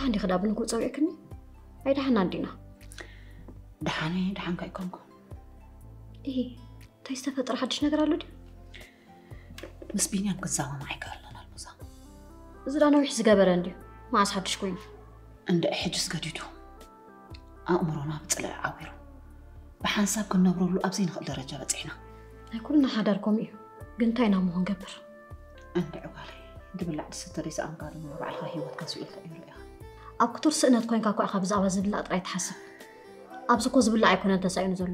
እንዲኺ ዳ ብንግሆ ጸዊዕክኒ? ኣይደሓና እንዲና። ደሓነ ደሓንካ ኣይኮንኩ። እ እንታይ ዝተፈጠረ ሓድሽ ነገር ኣሎ ድዩ? ምስ ቢንያም ክንሰማማዕ ኣይከኣልናን ኣልሙዛ። እዚ ዳ ነዊሕ ዝገበረ እንድዩ። መዓስ ሓድሽ ኮይኑ? እንድዒ ሕጅስ ገዲዱ። ኣእምሮና ብጽልኢ ዓዊሩ። ብሓንሳብ ክንነብረሉ ኣብ ዘይንኽእል ደረጃ በጺሕና። ናይ ኩልና ሓዳር ከምኡ እዩ። ግን እንታይ ኢና እሞ ክንገብር? እንድዒ ጓለይ፣ ድብላዕ ድስተ ደይሰኣንካ ድማ ባዕልኻ ህይወትካ ስኢልካ እዩ ርኢኻ። ኣብ ክቱር ስእነት ኮይንካ እኳ ኢኻ ብዛዕባ ዝብላዕ ጥራይ ትሓስብ። ኣብዚ እኮ ዝብላዕ ኣይኮነን ተሳኢኑ ዘሎ።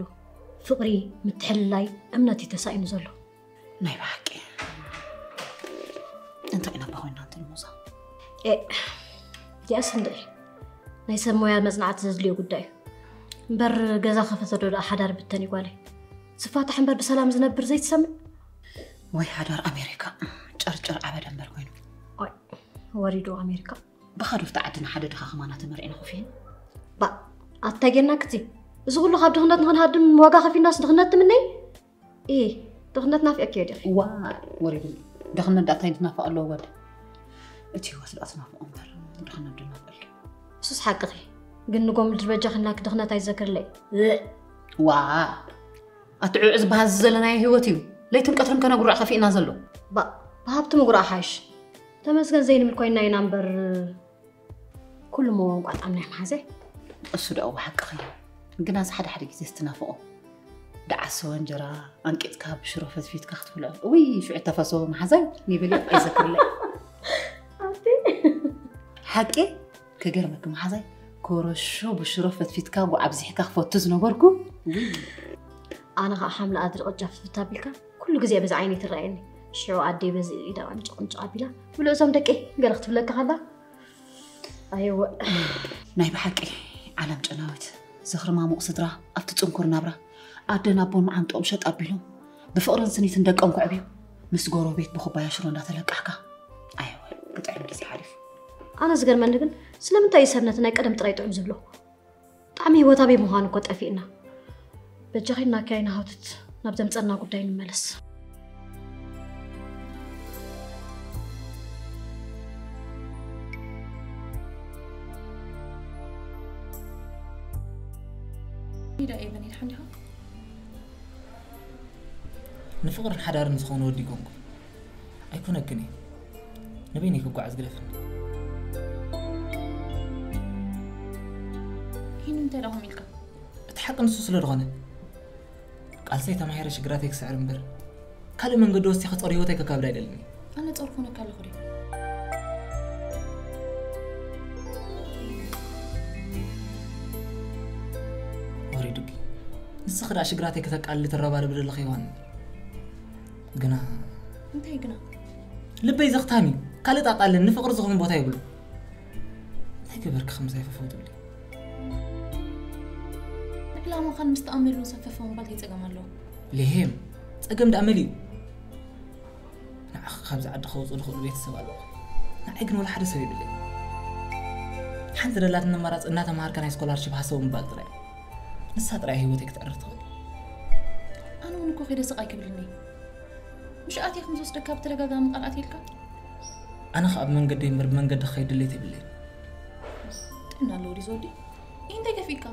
ፍቕሪ፣ ምትሕልላይ፣ እምነት እዩ ተሳኢኑ ዘሎ። ናይ ብሓቂ እንታይ ኢና እባ ኮይንና እንተ ንሞዛ? ዲኣስ እንድዒ ናይ ሰብ ሞያ መጽናዕቲ ዘድልዮ ጉዳይ እዩ። እምበር ገዛ ከፈተ ዶ ደኣ ሓዳር ብተን እዩ ጓለይ። ዝፋታሕ እምበር ብሰላም ዝነብር ዘይትሰምዕ? ወይ ሓዳር ኣሜሪካ ጨርጨር ዓበደ እምበር ኮይኑ። ኦይ ወሪዱ ኣሜሪካ። ብኻዶፍቲ ዓድና ሓደ ድኻ ከማና ተመርዒና ኮፍ ኢልና። ባ ኣታ ጌና ክቲ እዚ ኩሉ ካብ ድኽነት ንኽንሃድም ዋጋ ከፊልናስ ድኽነት ትምነይ? ኢ ድኽነት ናፊቐኪዮ ዲኺ? ዋ ወሪዱኒ። ድኽነት ዳኣ እንታይ ዝናፈቕ ኣለዎ ጓል? እቲ ህይወት ዳኣ ትናፍቖ እምበር ድኽነት ድናፍቐልኪ። እሱስ ሓቅኺ። ግን ንጎምልድ በጃኺ ኢልናኪ ድኽነት ኣይትዘክርለይ። ዋ ኣትዕዕ ዝበሃል እዚ ዘለናዮ ህይወት እዩ ለይትን ቀትርን ከነጉርዕ ከፊእና ዘሎ። ባ ብሃብቲ ምጉራዕ ሓይሽ። ተመስገን ዘይንብል ኮይንና ኢና እምበር ኩሉ መወንቋጣም ናይ መሓዘ። እሱ ደኣ እወ ሓቅኺ እዩ። ግናስ ሓደ ሓደ ግዜ ስትናፍቖ ደዓሰወ እንጀራ ኣንቂጽካ ብሽሮ ፈትፊትካ ክትብልዖ እውይ ሽዑ ተፈሰወ መሓዛይ ይብል እዩ ኣይዘክርለይ። ሓቂ ክገርመኪ መሓዛይ ኮረሾ ብሽሮ ፈትፊትካ ጉዕ ኣብዚሕካ ክፈቱ ዝነበርኩ ውይ። ኣነ ከዓ ሓምለ ኣድሪ ቅጫ ፍትፍት ኣቢልካ ኩሉ ግዜ በዚ ዓይነይ ትረኣየኒ። ሽዑ ኣደይ በዚ ኢዳ ቅንጭ ቅንጭ ኣቢላ ምልእ እዞም ደቀይ ገለ ክትብለካ ከላ ኣይወ ናይ ብሓቂ ዓለም ጨናዊት ዝኽሪ ማሙቕ ስድራ ኣብቲ ጽንኩር ናብራ ኣደን ኣቦን መዓንጥኦም ሸጥ ኣቢሎም ብፍቕርን ስኒትን ደቆም ከዕብዩ ምስ ጎረቤት ብኩባያ ሽሮ እንዳተለቃሕካ ኣይወ ክጥዕም ግዜ ሓሊፉ። ኣነ ዝገርመኒ ግን ስለምንታይ እዩ ሰብ ነቲ ናይ ቀደም ጥራይ ጥዑም ዝብሎ? ጣዕሚ ህይወት ኣበይ ምዃኑ እኮ ጠፊእና። በጃኺ እናኪ ኣይንሃውትት ናብ ዘምጸና ጉዳይ ንመለስ። ኢዳ ኤቨን ኢድሓን ዲኻ? ንፍቕርን ሓዳርን ዝኾነ ወዲ ይኮንኩ ኣይኮነክን እየ ንበይነይ ክጓዓዝ ግደፍኒ። ይህ ንምንታይ ዳኹም ኢልካ? እቲ ሓቂ ንሱ ስለ ዝኾነ ቃልሰይ ተማሂረ ሽግራተይ ክስዕር እምበር ካልእ መንገዲ ወሲኸ ጾር ህይወተይ ከካብድ ኣይደልን እየ። ኣነ ጾር ኮነካ ኣለኹ ድዩ? ወሪዱኪ ንስኺ ደኣ ሽግራተይ ከተቃልሊ ትረባረቢ ዘለኺ ይኾን ግና እንታይ ግና ልበይ ዘኽታም እዩ ካልእ ጣጣ ኣለኒ ንፍቕሪ ዝኸውን ቦታ የብሉ እንታይ ገበርኪ ከምዚ ኣይፈፈው ትብሊ ዕላማኻን ምስ ተኣመሉ ሰፈፈ ምባል እንታይ ጸገም ኣለዎ ሌሄም ጸገም ደኣ መሊኡ ንዓኺ ካብዚ ዓዲ ከውፅኡ ዝኽእሉ ቤተሰብ ኣለኹ ንዓይ ግን ወላ ሓደ ሰብ የብለይ ሓንቲ ደላትኒ ኣማራፂ እናተምሃርካ ናይ ስኮላርሽፕ ሃሰቡ ምባል ጥራይ ንሳ ጥራይ ህይወተይ ክትዕርፍ ትኽእል ኣነ እውን እኮ ከይደ ስቕ ኣይክብልኒ ምሽ ኣትየ ከም ዝወስደካ ብተደጋጋሚ ቃል ኣትየልካ ኣነ ኸዓ ብመንገደይ እምበር ብመንገዲ ክኸይድ ድሌት የብለይን ጥዕና ኣለዎ ድዩ ዝወዲ እንታይ ከፊእካ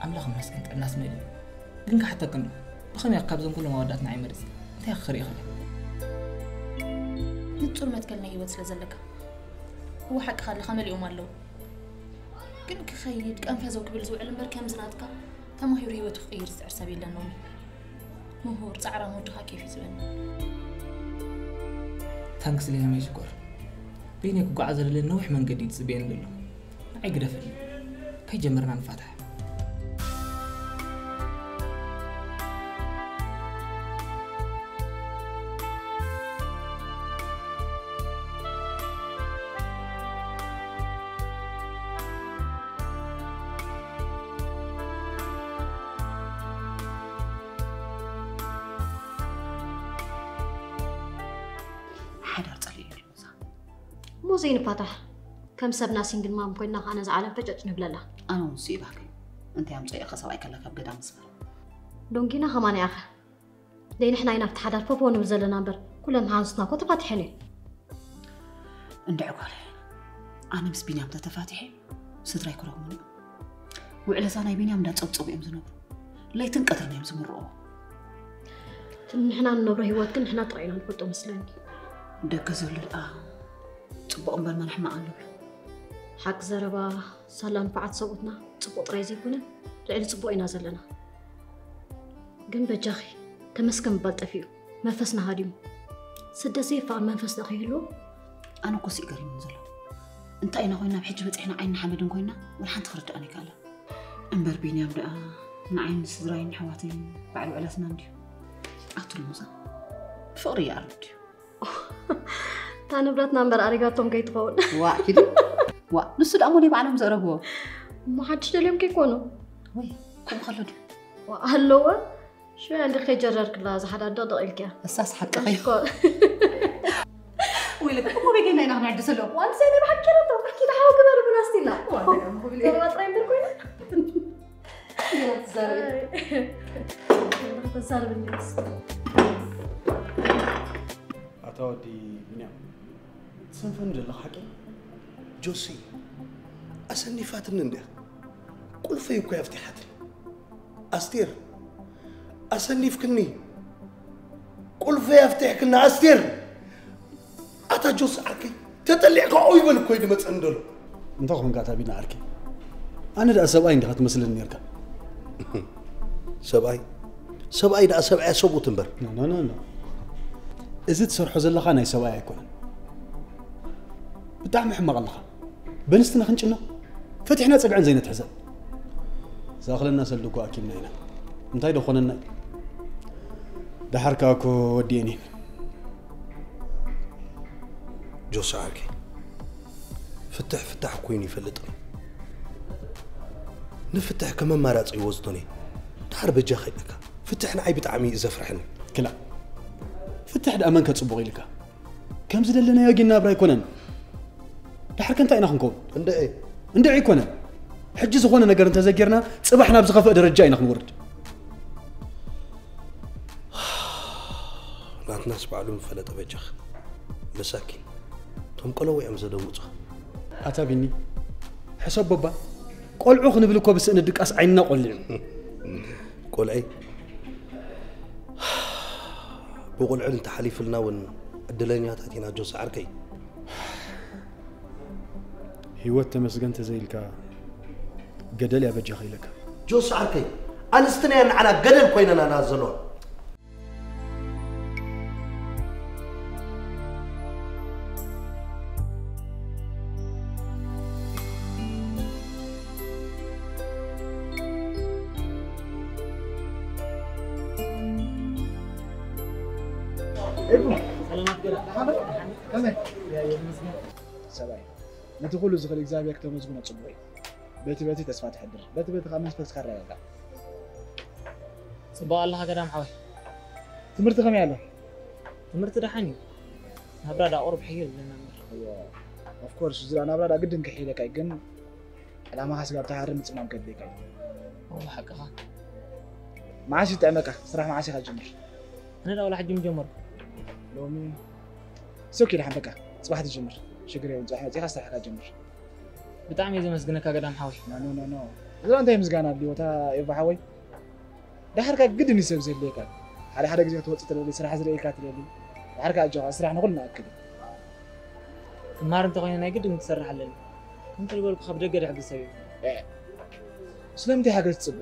ኣምላኽ ይመስገን ጥዕናስ መሊኡ ግን ክሓተክን ዶ ብኸመይ ኢኻ ካብዞም ኩሎም ኣወዳት ንዓይ መሪጽካ እንታይ ኢኻ ክርኢ ኢኽለ ንጹር መትከል ናይ ህይወት ስለ ዘለካ እወ ሓቅኻ ኣለኻ መሊኦም ኣለዉ ግን ክኸይድ ቀንፈዘው ክብል ዝውዕል እምበር ከምዚ ናትካ ተማሂሩ ህይወቱ ክቕይር ዝጽዕር ሰብ የለን ሎሚ ምሁር ጻዕራም ወድኻ ኬፍ እዩ ዝበኒ ታንክስ ሊሃመይ ሽኮር በይነይ ክጓዓዘ ዘለኒ ነዊሕ መንገዲ እዩ ዝጽበየኒ ዘሎ ንዓይ ግደፈኒ ከይጀመርና ንፋታሕ ሓዳር ጸሊኡ እዩ ሎዛ እሞ ዘይንፋታሕ ከም ሰብና ሲንግል ማም ኮይና ከዓ ነዛ ዓለም ፈጨጭ ንብለላ ኣነ እውን ስኢባክ እንታይ ኣምፀኢኸ ሰብኣይ ከላ ካብ ገዳም ዝፈር ዶንጊና ከማን ያኸ ደይ ንሕና ኢና ኣብቲ ሓዳር ፈፈው ንብል ዘለና እምበር ኩለን መሓንስትና እኮ ተፋቲሐን እየን እንድዒ ጓለ ኣነ ምስ ቢንያም ተተፋቲሐ ስድራይ ክረኽቡኒ እዮም። ውዕለታ ናይ ቢንያም እንዳጸብጸቡ እዮም ዝነብሩ። ለይትን ቀትርን እዮም ዝምርቕዎ። እቲ ንሕና ንነብሮ ህይወት ግን ንሕና ጥራይ ኢና ንፈልጦ መስለኒ። ደገ ዘሎ ደኣ ጽቡቕ እምበር መን ሕማቕ ኣሎ። ሓቂ ዘረባ ሳላ ንፋዓት ሰብኡትና ጽቡቕ ጥራይ ዘይኮነ ልዕሊ ጽቡቕ ኢና ዘለና። ግን በጃኺ ተመስገን ምባል ጠፊኡ መንፈስና ሃዲሙ። ስደት ዘይፋቕ መንፈስ ዶ ከይህልዎ? ኣነ እኮ ስኢ ገሪሙኒ ዘሎ። እንታይ ኢና ኮይና ኣብ ሕጂ በፂሕና ዓይኒ ሓመድን ኮይና ወላ ሓንቲ ክርድኣን ኣይከኣለን። እምበር ቢንያም ደኣ ንዓይን ስድራይን ኣሕዋተይን በዓል ውዕለትና እንድዩ። ኣቱ ልሙዛ ብፍቕሪ ይኣርድ እዩ። እታ ንብረትና እምበር ኣሪጋቶም ከይትኸውን። ዋ ኪዱ ዋ ንሱ ደኣ ሞኒ ባዕሎም ዘረብዎ። እሞ ሓድሽ ደልዮም ከይኮኑ። ወይ ከምኡ ከሎ ድዩ? ዋ ኣለወ ሽያ እንዲ ከጀረርክላ ዝሓዳዶ ደቕ ኢልክያ። እሳስ ሓቅኺ። ወይለካ እሞ ቤት ናይ ናኽና ዕድስ ኣለዎ። ዋንሰ ናይ ብሓቂ ረቶ ብርኪ ደሓው ግበር ብናስቲና። ዘረባ ጥራይ እምበር ኮይና። ተዛረቢ። ተዛረቢ እንዲስ። ኣታ ወዲ ቢንያም ትሰንፈኒ ዘለኻ ሓቂ? ጆሲ ኣሰኒፋትኒ እንድያ። ቁልፈይ እኮ እያ ኣፍቲሓትኒ። ኣስቴር ኣሰኒፍክኒ። ቁልፈይ ኣፍቲሕክኒ ኣስቴር። ኣታ ጆሲ ዓርከይ ተጠሊዕካ ኦይ በል እኮ እዩ ዝመፀኒ ዘሎ። እንታይ ኮንካ ኣታ ቢና ዓርከይ? ኣነ ደኣ ሰብኣይ እንዲኻ ትመስለኒ ነርካ። ሰብኣይ ሰብኣይ ደኣ ሰብኣይ ሰብኡት እምበር። ኖ ኖ ኖ ኖ። እዚ ትሰርሖ ዘለኻ ናይ ሰብኣይ ኣይኮነን። ብጣዕሚ ሕማቕ ኣለኻ። በንስትና ክንጭነቕ ፈቲሕና ጸግዐን ዘይነትሕዘን። ዝኣኽለና ሰልዲ እኮ ኣኪብና ኢና። እንታይ ዶ ኾነና እዩ? ደሓር ከኣ እኮ ወዲኤን እየን። ጆሲ ዓርከይ ፍትሕ ፍታሕ ኮይኑ ይፈልጥን እዩ። ንፍትሕ ከም ኣማራፂ ይወስዶን እየ። ደሓር በጃኻ ኢለካ። ፍትሕ ንዓይ ብጣዕሚ እዩ ዘፍርሐኒ። ክላእ ፍትሕ ደኣ መን ከጽቡቕ ኢልካ? ከም ዝደለናዮ ግን ናብራ ኣይኮነን። ደሓር ከ እንታይ ኢና ክንከውን? እንድዒ እንድዒ ኣይኮነን። ሕጂ ዝኾነ ነገር እንተዘይጌርና ጽባሕ ናብ ዝኸፍአ ደረጃ ኢና ክንወርድ። ናትናስ ባዕሉ ምፈለጠ በጃኻ። መሳኪን እቶም ቆለዎ እዮም ዘደንግጹኻ። ኣታ ቢኒ ሕሰቦባ። ቆልዑ ክንብል እኮ ብስእኒ ድቃስ ዓይንና ቆሊዑ። ቆልዐይ ብቑልዕል እንተሓሊፍልና እውን ዕድለኛታት ኢና ጆሲ ዓርከይ። ህይወት ተመስገን ተዘይልካ ገደል እያ በጃኻ ኢለካ። ጆሲ ዓርከይ ኣንስትና እየን ንዓና ገደል ኮይነናና ዘለዋ። ሰብኣይ ነቲ ኩሉ ዝኽእል እግዚኣብሔር ክተመስግኖ ጽቡቕ እዩ። በቲ በቲ ተስፋ ተሕድር፣ በቲ በቲ ካብ መንፈስካ ረጋጋእ። ጽቡቕ ኣለኻ ገዳም ሓወይ። ትምህርቲ ከመይ ኣሎ? ትምህርቲ ደሓን እዩ። ናብራ ዳ ቁሩብ ሕይል ኣለና እምበር። ኦፍ ኮርስ ዝራ ናብራ ዳ ግድን ክሕይለካ እዩ፣ ግን ዕላማኻ ስጋብ ትሃርም ምጽማም ከድልየካ እዩ። ኦ ሓቅኻ። መዓስ ይጥዕመካ? ስራሕ መዓስ ኢኻ ትጅምር? ኣነ ዳ ወላ ሕጂ ምጀመርኩ። ሎሚ ሶኪ ደሓን በቃ ጽባሕ ትጅምር። ሽግር የብሉን። ጽባሕ መጺኻ ስራሕካ ጀምር። ብጣዕሚ እየ ዘመስግነካ ገዳም ሓወይ። ኖ ኖ ኖ። እዛ እንታይ ምስጋና ኣድልዮ እታ ኤባ ሓወይ? ደሓርካ ግድን እዩ ሰብ ዘድልየካ። ሓደ ሓደ ግዜ ክትወፅእ ትደሊ፣ ስራሕ ዝርእየካ ትደሊ። ደሓርካ ኣጆኻ፣ ስራሕ ንኹልና ኣክል እዩ። ክመሃር እንተኾይነ ናይ ግድን ክሰርሕ ኣለኒ። ከምቲ ዝበልኩ ካብ ደገ ድሕግዝ ሰብ እዩ። ስለምንታይ ሓገዝ ትፅበ?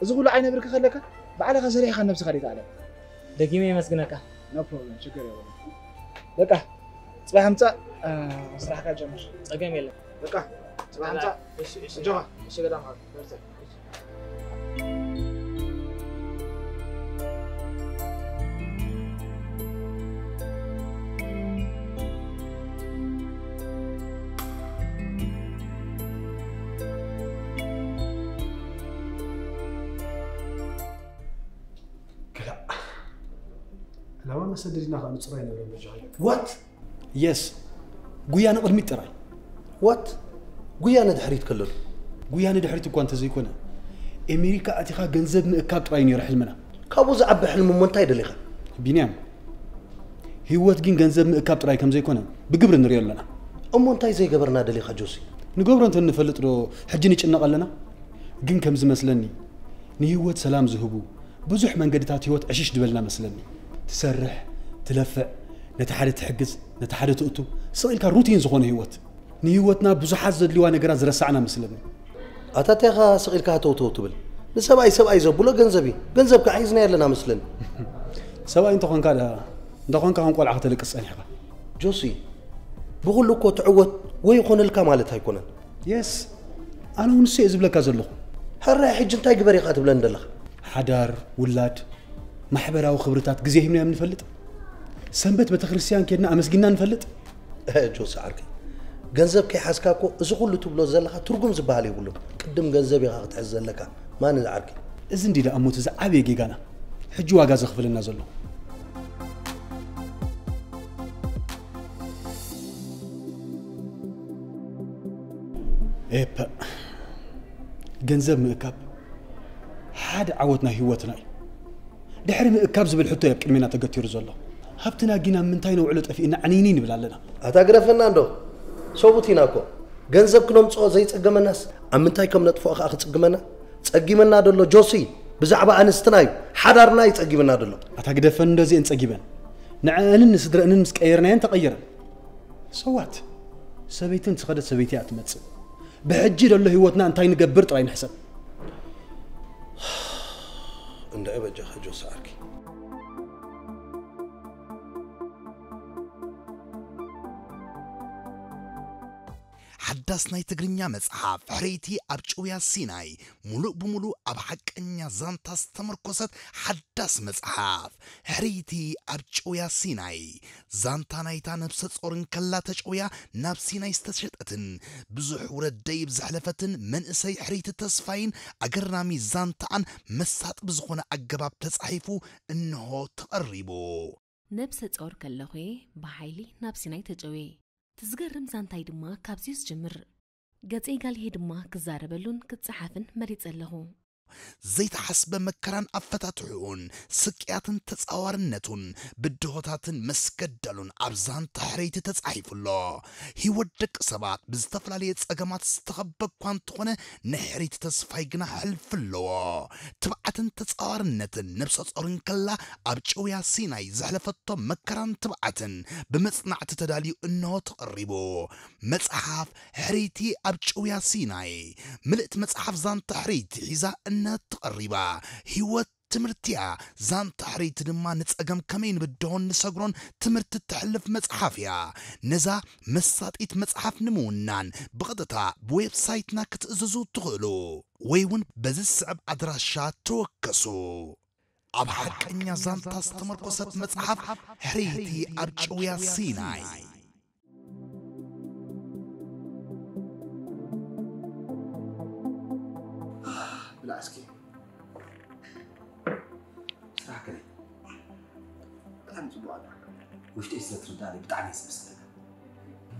እዚ ኩሉ ዓይነ ብርኪ ከለካ ባዕልኻ ሰሪሕኻ ነብስኻ ዲኻ ኣለ? ደጊመ የመስግነካ። ኖ ፕሮብለም፣ ችግር የብሉን። በቃ ፅባሕ ምፃእ ስራሕካ ጀምር። ፀገም የለን። በቃ ፅባሕ ምፃእ እሺ፣ እሺ። ኣጆኻ። እሺ፣ ገዳም ሓወይ። በርትዕ። ክላእ ዕላማ መሰደዲና ከዓ ንፁር ኣይነበረን በጃኻ። ዋት? የስ፣ ጉያ ንቕድሚት ጥራይ። ዋት? ጉያ ንድሕሪት ከለሉ? ጉያ ንድሕሪት እኳ እንተዘይኮነ፣ ኤሜሪካ ኣቲኻ ገንዘብ ምእካብ ጥራይ ነይሩ ሕልምና። ካብኡ ዝዓቢ ሕልሚ እሞ እንታይ ደሊኻ? ቢንያም፣ ህይወት ግን ገንዘብ ምእካብ ጥራይ ከም ዘይኮነ ብግብሪ ንሪኦ ኣለና። እሞ እንታይ ዘይገበርና ደሊኻ ጆሲ? ንገብሮ እንተ ንፈልጥ ዶ ሕጂ ንጭነቕ ኣለና? ግን ከም ዝመስለኒ ንህይወት ሰላም ዝህቡ ብዙሕ መንገድታት ህይወት ዕሽሽ ዝበልና መስለኒ። ትሰርሕ፣ ትለፍዕ፣ ነቲ ሓደ ትሕግዝ፣ ነቲ ሓደ ትእቱ፣ ስቕ ኢልካ ሩቲን ዝኾነ ህይወት። ንህይወትና ብዙሓት ዘድልዋ ነገራት ዝረሳዕና መስለኒ። ኣታ እንታይ ኢኻ ስቕ ኢልካ ሃተውተው ትብል? ንሰብኣይ ሰብኣይ ዘብሎ ገንዘብ እዩ። ገንዘብ ከዓ ሒዝና ኣለና መስለኒ። ሰብኣይ እንተኾንካ ደኣ፣ እንተኾንካ ከም ቆልዓ ከተለቅስ ጸኒሕካ። ጆሲ፣ ብኹሉ እኮ ትዕወት ወይ ይኾነልካ ማለት ኣይኮነን። የስ፣ ኣነ እውን እሱ እየ ዝብለካ ዘለኹ። ሕራይ ሕጂ እንታይ ግበር ኢኻ ትብለኒ ዘለኻ? ሓዳር፣ ውላድ፣ ማሕበራዊ ክብርታት ግዜ ሂብናዮም ንፈልጥ? ሰንበት ቤተክርስትያን ኬድና ኣመስጊንና ንፈልጥ? ጆሲ ዓርከይ፣ ገንዘብ ከይሓዝካ እኮ እዚ ኩሉ ትብሎ ዘለኻ ትርጉም ዝበሃል የብሉን። ቅድም ገንዘብ ኢኻ ክትሕዝ ዘለካ። ማን እዚ ዓርከይ? እዚ እንዲ ደኣ እሞ እቲ ዝዓበየ ጌጋና፣ ሕጂ ዋጋ ዘኽፍለና ዘሎ። ኤፐ፣ ገንዘብ ምእካብ ሓደ ዓወት ናይ ህይወትና እዩ። ድሕሪ ምእካብ ዝብል ሕቶ እዩ ኣብ ቅድሜና ተገቲሩ ዘሎ። ሃብትና ጊና ኣብ ምንታይ ነውዕሎ ጠፊእና ዕንይንይ ንብል ኣለና። ኣታ ግደፈና እንዶ፣ ሰብኡት ኢና እኮ። ገንዘብ ክነምጽኦ ዘይጸገመናስ ኣብ ምንታይ ከም ነጥፍኦ ከኣ ክጽግመና? ጸጊመና ደሎ ጆሲ፣ ብዛዕባ ኣንስትና እዩ፣ ሓዳርና እዩ ጸጊመና ደሎ። ኣታ ግደፈን እንዶ እዚአን ጸጊበን። ንዕአንን ንስድረአንን ምስ ቀየርናየን ተቐይረን። ሰዋት፣ ሰበይትን ዝኸደት ሰበይቲ እያ ትመጽእ። ብሕጂ ደሎ ህይወትና እንታይ ንገብር ጥራይ ንሕሰብ። እንዳ በጃኻ ጆሲ ዓርኪ። ሓዳስ ናይ ትግርኛ መጽሓፍ ሕርይቲ ኣብ ጭውያ ሲናይ፣ ሙሉእ ብሙሉእ ኣብ ሓቀኛ ዛንታ ዝተመርኮሰት ሓዳስ መጽሓፍ። ሕርይቲ ኣብ ጭውያ ሲናይ። ዛንታ ናይታ ነብሰ ጾር እንከላ ተጨውያ ናብ ሲናይ ዝተሸጠትን፣ ብዙሕ ውረድ ደይብ ዘሕለፈትን መንእሰይ ሕርይቲ ተስፋይን ኣገራሚ ዛንታኣን መሳጢ ብዝኾነ ኣገባብ ተጻሒፉ እንሆ ተቐሪቡ። ነብሰ ጾር ከለኹ'የ ብሓይሊ ናብ ሲናይ ተጨውየ። እቲ ዝገርም ዛንታይ ድማ ካብዚ'ዩ ዝጅምር። ገጸይ ጋልሄ ድማ ክዛረበሉን ክጸሓፍን መሪጸ ኣለኹ። ዘይተሓስበ መከራን ኣፈታትሕኡን፣ ስቅያትን ተጻዋርነቱን፣ ብድሆታትን መስገደሉን ኣብ ዛንታ ሕርይቲ ተጻሒፉ ኣሎ። ህይወት ደቂ ሰባት ብዝተፈላለየ ጸገማት ዝተኸበ እኳ እንተኾነ፣ ናይ ሕርይቲ ተስፋይ ግና ሕልፊ ኣለዎ። ትብዓትን ተጻዋርነትን ነብሰ ጾር እንከላ ኣብ ጭውያ ሲናይ ዘሕለፈቶ መከራን ትብዓትን ብመጽናዕቲ ተዳልዩ እንሆ ተቐሪቡ። መጽሓፍ ሕርይቲ ኣብ ጭውያ ሲናይ። ምልእቲ መጽሓፍ ዛንታ ሕርይቲ ሒዛ እንሆ ተቐሪባ። ህይወት ትምህርቲ እያ። ዛንታ ሕርይቲ ድማ ንጸገም ከመይ ንብድሆን ንሰግሮን ትምህርቲ እተሕልፍ መጽሓፍ እያ። ነዛ መሳጢት መጽሓፍ ንምውናን ብቐጥታ ብዌብሳይትና ክትእዝዙ ትኽእሉ፣ ወይ እውን በዚ ዝስዕብ ኣድራሻ ተወከሱ። ኣብ ሓቀኛ ዛንታ ዝተመርኮሰት መጽሓፍ ሕርይቲ ኣብ ጭውያ ሲናይ። ብላዕ እስኪ። ስራሕ ከመይ? ብጣዕሚ ጽቡቕ ኣሎ። ውሽጠይ ስለ ትርዳእኒ ብጣዕሚ እየ ዘመስግነካ።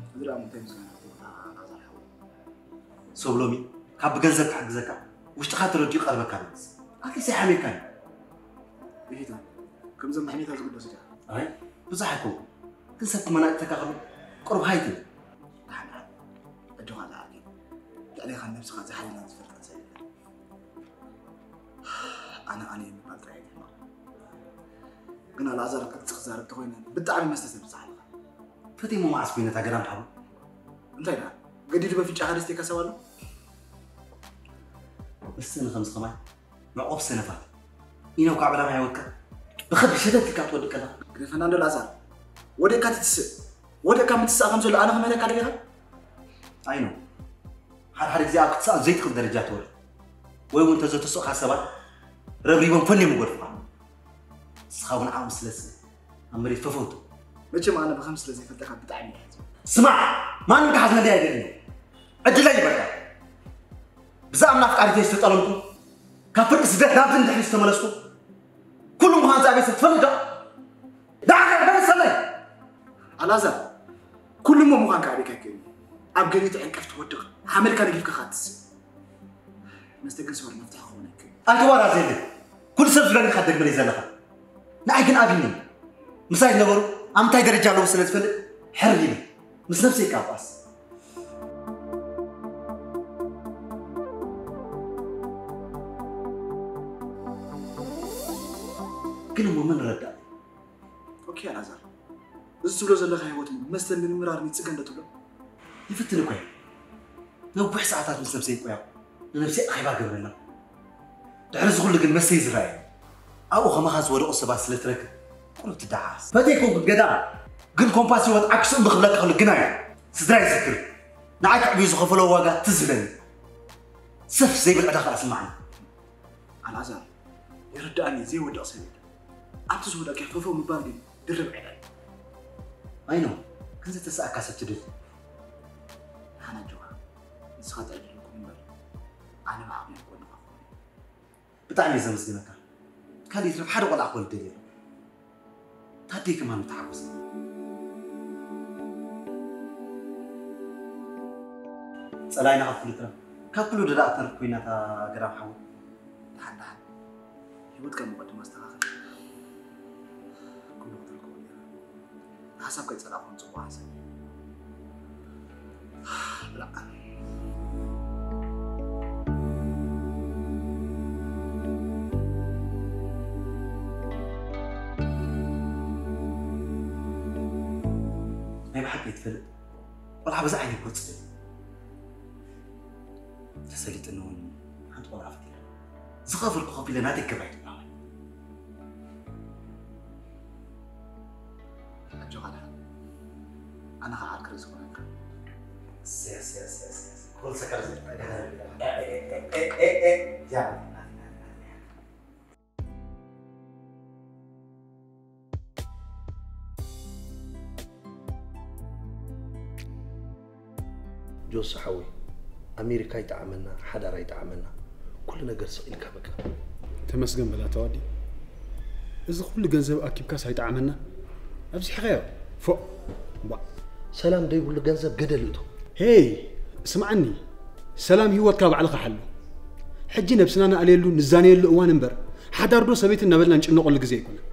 እዚ ደኣ እንታይ ምስጋና ክብለካ ኣልኣዛር ሓወይ? ሰብ ሎሚ ካብ ብገንዘብ ክሕግዘካ ውሽጥኻ ተረዲኡ ቀርበካ ንግስ። ኣትሊስ ኣይሓመካን እዩ። ይሒታ፣ ከምዞም ብሕሜታ ዝግደሱ ዲኻ? ኣይ፣ ብዙሕ ኣይኮንኩን። ግን ሰብ ክመናጭተካ ከሎ ቁሩብ ሃይ ትብል። ደሓን ደሓን። ኣጆኻ ዝዓርከይ። ልዕሌኻን ነብስኻ ዝሓለናን ዝፈልጠን ሰብ የለን። ኣነ ኣነ ምባል ጥራይ ኣይግርመኻ። ግን ኣልኣዛር ቅርጺ ክዛረብ ተኾይነ ብጣዕሚ መስተ ሰብ ትጸሓልኻ። ፈትየሞ መዓስ ኮይኑ ነታ ገዳም ሓቡ? እንታይ ደኣ? ገዲዱ በፍንጫኻ ደስቴካ ሰብ ኣሎ? እሰኒ ከምዚ ከማይ መዕቆፍ ሰነፋት። ኢኖ ካብ ዕላማ ይወድቀ። ብኸብዲ ሸተት ኢልካ ትወድቅ ከለኻ። ግደፈና እንዶ ኣልኣዛር። ወዲቕካ ትትስእ። ወዲቕካ ምትሳእ ከም ዘሎ ኣነ ክምህረካ ደሊኻ? ኣይኖ። ሓደ ሓደ ግዜ ኣብ ክትስኣል ዘይትኽእል ደረጃ ትወርድ። ወይ እውን እንተዘተስእኻ ሰባት ረብሪቦም ፈንዮም ይገድፉኻ። ንስኻ እውን ዓቕሚ ስለ ዝስእን ኣብ መሬት ፈፈውቶ። መቸም ኣነ ብኸም ስለ ዘይፈልጠካ ብጣዕሚ እየ ሓዚነ። ስማዕ! ማንም ክሓዝነለይ ኣይደልን። ዕድለይ ይበልካ። ብዛዕባ ኣፍቃሪተይ ዝተጠለምኩ፣ ካብ ፍርቂ ስደት ናብዚ ንድሕሪት ዝተመለስኩ፣ ኩሉ ምዃን እዛ ቤተሰብ ትፈልጥ ዶ? ደሓር መለሰለይ! ኣልኣዛር፣ ኩሉ እሞ ምዃንካ ኣበይካ ይክእል እዩ? ኣብ ገሊኡ ትዕንቀፍ ትወድቕ፣ ሓመድካ ነጊፍካ ከኣ ትስእ። መስተ ግን ስወር መፍትሒ ክኸውን ኣይክእልን። ኣይትዋራዘለይ። ኩሉ ሰብ ዝብለኒ ኢኻ ትደግመለይ ዘለኻ። ንዓይ ግን ኣብዩኒ። ምሳይ ዝነበሩ ኣብ ምንታይ ደረጃ ኣለዉ ስለ ዝፈልጥ ሕርር ኢለ። ምስ ነብሰይ ይቃባስ። ኦኬ ኣልኣዛር፣ እዚ ትብሎ ዘለኻ ህይወት መስተ ንምምራር ይጽገም ዶ ትብሎ? ይፍትን እኮ እየ። ነዊሕ ሰዓታት ምስ ነብሰይ እኮ እያ ንነብሰይ ኣኼባ ገብረላ። ድሕሪ እዚ ኩሉ ግን መስተይ ዝረኣየ ኣብኡ ከማኻ ዝወደቑ ሰባት ስለ ትረክብ ቁሩብ ትደዓስ። ፈትየ ኮንኩ ገዳም ግን ኮምፓስ ህይወት ዓክሱ እምቢ ክብለካ ከሎ ግና እዩ ስድራ ይዝክር። ንዓይ ክዕብዩ ዝኸፈሎ ዋጋ ትዝ ዝብለኒ። ሰፍ ዘይብል ዕዳ ከኣ ስምዓኒ። ኣልኣዛር፣ ይርድኣኒ፣ ዘይወድቕ ሰብ የለን። ኣብቲ ዝወደቐ ፈፈው ምባል ግን ድርብ ዕዳ እዩ። ኣይኖ፣ ክንዘተሰኣካ ሰብ ትደሊ። ንሓና ኣጆኻ፣ ንስኻ ጥራይ ድልኩም እምበር፣ ኣነ ብዓቕመይ ኣብ ጎንኻ ክኾን እየ። ብጣዕሚ እየ ዘመስግነካ። ካልእ ይትረፍ ሓደ ቆልዓ ክወልድ ደልየ ኣለኹ። ታደይ ከማን ምተሓጎሰ። ጸላኢና ካብ ኩሉ ትረፍ። ካብ ኩሉ ደዳ ክትተርፍ ኮይና እታ ገዳም ሓወይ። ደሓን ደሓን። ህይወት ካብ መቐድም ኣስተኻኽል። ኩሉ ክትልክቦ ነይራ። ንሓሳብ ከይጸላእኩ ጽቡቕ ሓሳብ እዩ። ብላዕ። ናይ ብሓቂ ትፈልጥ ቆልዓ በዛ ዓይነት ገጽ ተሰሊጥኒ እውን ሓንቲ ቆልዓ ፈጢረ ዝኸፈልኩ ከፊለ ናተይ ክብራ ይጥብራመ። ኣጆኻ ደሓን። ኣነ ኸዓ ዓርኪ ርእሲ ኮነልካ። የስ፣ የስ፣ የስ፣ የስ። ክወልሰካ ርእሲ። ያ፣ ጆስ ሓወይ፣ ኣሜሪካ ኣይጠዓመና፣ ሓዳር ኣይጠዓመና፣ ኩሉ ነገር ስቕ ኢልካ በቃ። ተመስገን በል ኣታ ዋዲ። እዚ ኩሉ ገንዘብ ኣኪብካስ ኣይጠዓመና? ኣብዚሕኻዮ። ፎእ። ባ። ሰላም ደይብሉ ገንዘብ ገደል እቶ። ሄይ፣ ስምዓኒ። ሰላም ህይወትካ ባዕልኻ ሓሉ። ሕጂ ነብስና ንኣልየሉ፣ ንዛነየሉ እዋን እምበር፣ ሓዳር ዶ ሰበይቲ እናበልና ንጭነቐሉ ግዜ ኣይኮነን።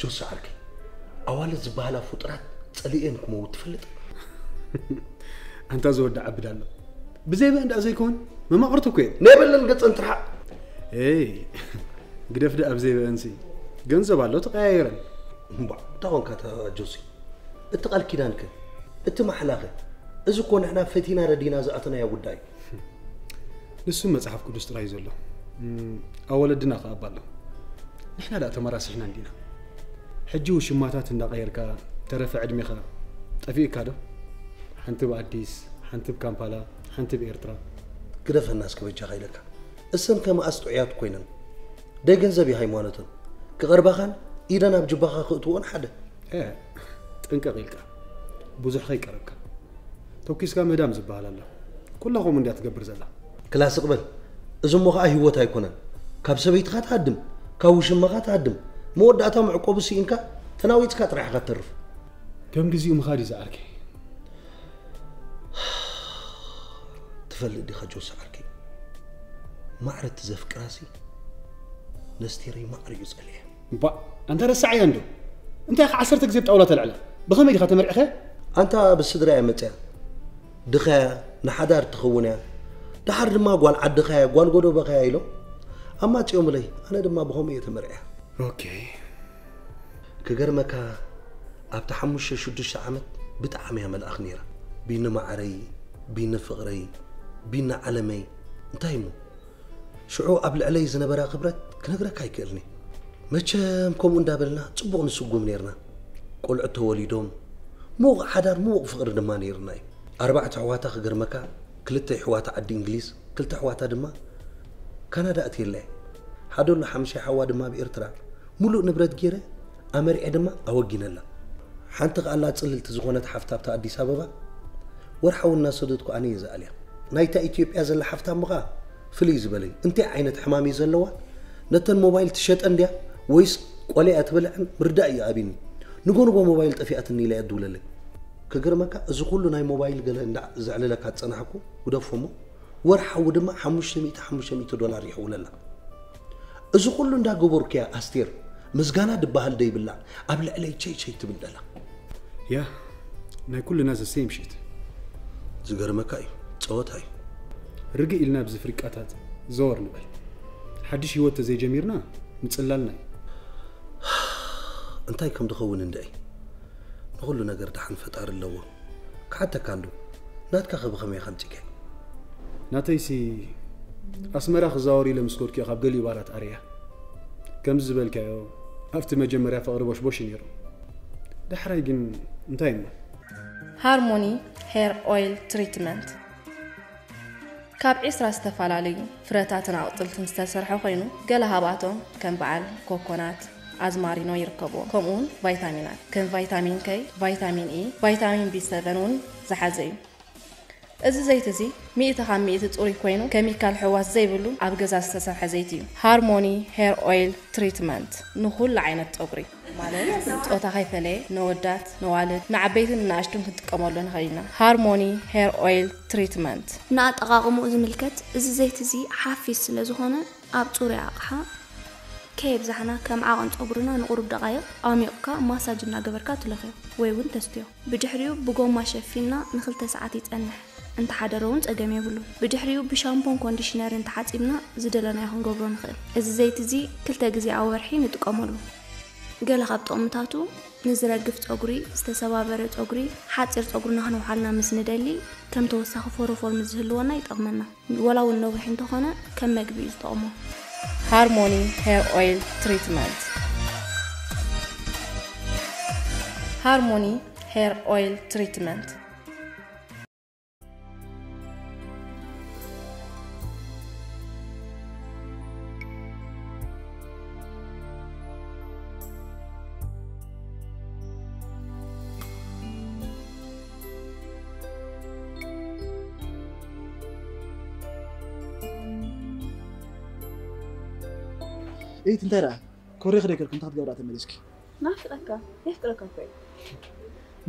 ጆስ ዓርከይ፣ ኣዋልድ ዝበሃላ ፍጡራት ጸሊኤን ክመውት ትፈልጥ? ኣንታ ዝወዲ ዓብድ ኣሎ። ብዘይ በአን ደኣ ዘይኮን መማቕርቲ እኮ እየን። ናይ በለን ገጸን ትርሓቕ። ኤይ፣ ግደፍ ደኣ ብዘይ በአንሲ። ገንዘብ ኣሎ ተቐያይረን። እምባ፣ እንታይ ኾንካ እታ ጆሲ? እቲ ቃል ኪዳንከ? እቲ ማሕላኸ? እዚ እኮ ንሕና ፈቲና ረዲና ዝኣተናዮ ጉዳይ እዩ። ንሱ መጽሓፍ ቅዱስ ጥራይ እዩ ዘሎ። እም፣ ኣወለድና ከኣ ኣባ ኣሎ። ንሕና ደኣ ተመራሲሕና እንዲና። ሕጂ ውሽማታት እንዳቐየርካ ተረፈ ዕድሜኻ ጠፊእካ ዶ? ሓንቲ ብኣዲስ፣ ሓንቲ ብካምፓላ፣ ሓንቲ ብኤርትራ። ግደፈና እስከ በጃኻ ኢለካ። እሰን ከ መኣስ ጥዑያት ኮይነን? ደይ ገንዘብ እዩ ሃይማኖተን። ክቐርባኻን ኢደን ኣብ ጅባኻ ክእትዎን ሓደ። ኤ፣ ጥንቅቕ ኢልካ። ብዙሕ ከይቀረብካ። ተኩስካ ምህዳም ዝበሃል ኣሎ። ኩላ ከምኡ እንድያ ትገብር ዘላ። ክላ ስቕ በል። እዚ እሞ ኸኣ ህይወት ኣይኮነን። ካብ ሰበይትኻ ትሃድም፣ ካብ ውሽማኻ ትሃድም። መወዳእታ መዕቆቢ ስኢንካ ተናዊጽካ ጥራሕ ኢኻ ትተርፍ። ከም ግዚኡ ምኻድ እዩ ዝዓርከይ። ትፈልጥ ዲኻ ጆስ ዓርከይ? ማዕረ እትዘፍቅራሲ ነስቴረይ ማዕረ እዩ ጸሊኤ። እባ፣ ኣንታ ረሳዕያ እንዶ። እንታይ ኢኻ ዓሰርተ ግዜ ብጣውላ ተልዕላ? ብኸመይ ዲኻ ተመርዒኸ? ኣንታ ብስድራ እያ መጽያ። ድኻ እያ፣ ንሓዳር ትኸውን እያ። ደሓር ድማ ጓል ዓድኻ እያ፣ ጓል ጎዶበኻ እያ ኢሎም ኣማጺኦምለይ። ኣነ ድማ ብኸምኡ እየ ተመርዕያ። ኦኬ። ክገርመካ፣ ኣብቲ ሓሙሽተ ሽዱሽተ ዓመት ብጣዕሚ እያ መልኣኽ ነይራ። ቢኒ ማዓረይ፣ ቢኒ ፍቕረይ፣ ቢኒ ዓለመይ፣ እንታይ እሞ? ሽዑ ኣብ ልዕለይ ዝነበራ ክብረት ክነግረካ ኣይክእልን እየ። መቸም ከምኡ እንዳበልና ጽቡቕ ንስጉም ነይርና። ቆልዑት ተወሊዶም፣ ምዉቕ ሓዳር፣ ምዉቕ ፍቕሪ ድማ ነይርና እዩ። ኣርባዕተ ኣሕዋታ ክገርመካ፣ ክልተ ኣሕዋታ ዓዲ እንግሊዝ፣ ክልተ ኣሕዋታ ድማ ካናዳ ኣትየላ እየ። ሓደሉ ሓምሻይ ሓዋ ድማ ኣብ ኤርትራ፣ ምሉእ ንብረት ገይረ ኣመርዔ ድማ ኣወጊነላ። ሓንቲ ከኣላ ጽልልቲ ዝኾነት ሓፍታ ኣብታ ኣዲስ ኣበባ ወርሓዊ እናሰደድኩ ኣነ እየ ዝኣልያ። ናይታ ኢትዮጵያ ዘላ ሓፍታ እሞ ኸኣ ፍልይ ዝበለ እዩ። እንታይ ዓይነት ሕማም እዩ ዘለዋ? ነተን ሞባይል ትሸጠን ድያ ወይስ ቆለ እያ ትበልዐን? ምርዳእ እዩ ኣብኒ። ንጎ ንጎ ሞባይል ጠፊኣትኒ ኢላ እያ ትድውለለይ። ክገርመካ፣ እዚ ኩሉ ናይ ሞባይል ገለ እንዳ ዘዕልለካ ዝጸናሕኩ፣ ግደፎ እሞ፣ ወርሓዊ ድማ ሓሙሽተ ሚእቲ፣ ሓሙሽተ ሚእቲ ዶላር ይሕውለላ። እዚ ኩሉ እንዳገበርኩ እያ ኣስቴር፣ ምስጋና ድበሃል ደይብላ፣ ኣብ ልዕለይ ቸይ ቸይ ትብል ደላ። ያ፣ ናይ ኩልና the same shit። ዝገርመካ እዩ፣ ጸወታ እዩ። ርግእ ኢልና ኣብዚ ፍሪቃታት ዘወር ንበል። ሓድሽ ህይወት ተዘይጀሚርና ምጽላልና እዩ። እንታይ ከም ዝኸውን እንድዒ። ንኹሉ ነገር ደሓን ፈጣሪ ኣለዎ። ክሓተካ እንዶ፣ ናትካ ከ ብኸመይ ከምጺከ? ናተይሲ ኣስመራ ክዛወር ኢለ ምስ ከድኩ እየ ካብ ገሊኡ ባራት ኣርያ። ከምዚ ዝበልካዮ ኣብቲ መጀመርያ ፍቕሪ ቦሽቦሽ እዩ ነይሩ። ዳሕራይ ግን እንታይ እሞ? ሃርሞኒ ሄር ኦይል ትሪትመንት ካብ ዒስራ ዝተፈላለዩ ፍረታትን ኣቑፅልትን ዝተሰርሐ ኮይኑ፣ ገለ ካብኣቶም ከም በዓል ኮኮናት፣ ኣዝማሪኖ ይርከብዎ። ከምኡ እውን ቫይታሚናት ከም ቫይታሚን ከይ፣ ቫይታሚን ኢ፣ ቫይታሚን ቢ ሰቨን እውን ዝሓዘ እዩ። እዚ ዘይቲ እዚ ሚእቲ ካብ ሚእቲ ፅሩይ ኮይኑ፣ ከሚካል ሕዋስ ዘይብሉ፣ ኣብ ገዛ ዝተሰርሐ ዘይቲ እዩ። ሃርሞኒ ሄር ኦይል ትሪትመንት ንኹሉ ዓይነት ፀጉሪ ማለት ፆታ ከይፈለየ፣ ነወዳት፣ ነዋልድ፣ ንዓበይትን ንናእሽቱን ክንጥቀመሉ ንኽእል ኢና። ሃርሞኒ ሄር ኦይል ትሪትመንት። ንኣጠቓቕምኡ ዝምልከት፣ እዚ ዘይቲ እዚ ሓፊስ ስለ ዝኾነ፣ ኣብ ጽሩይ ኣቕሓ ከየብዛሕና ከም ዓቐን ጸጉርና ንቑሩብ ደቓይቕ ኣዕሚቕካ ማሳጅ እናገበርካ ትለኽዮ ወይ እውን ተስትዮ። ብድሕሪኡ ብጎማ ሸፊንና ንኽልተ ሰዓት ይጸንሕ። እንተሓደረ እውን ጸገም የብሉን። ብድሕሪኡ ብሻምፖን ኮንዲሽነርን ተሓጺብና ዝደለናዮ ክንገብሮ ንኽእል። እዚ ዘይቲ እዚ ክልተ ግዜ ኣብ ወርሒ ንጥቀመሉ። ገለ ካብ ጥቕምታቱ ንዝረግፍ ጸጉሪ፣ ዝተሰባበረ ጸጉሪ፣ ሓጺር ጸጉርና ከነውሓልና ምስ ንደሊ ከም ተወሳኺ ፎሮፎር ምስ ዝህልወና ይጠቕመና። ወላ እውን ነዊሕ እንተኾነ ከም መግቢ እዩ ዝጠቕሞ። ሃርሞኒ ሄር ኦይል ትሪትመንት። ሃርሞኒ ሄር ኦይል ትሪትመንት። ኢት እንታይ ደኣ ኮሪኽ ደይከልኩ እንታይ ክትገብራ ተመሊስኪ? ናፍቀካ የፍቅረካ እኮ እዩ።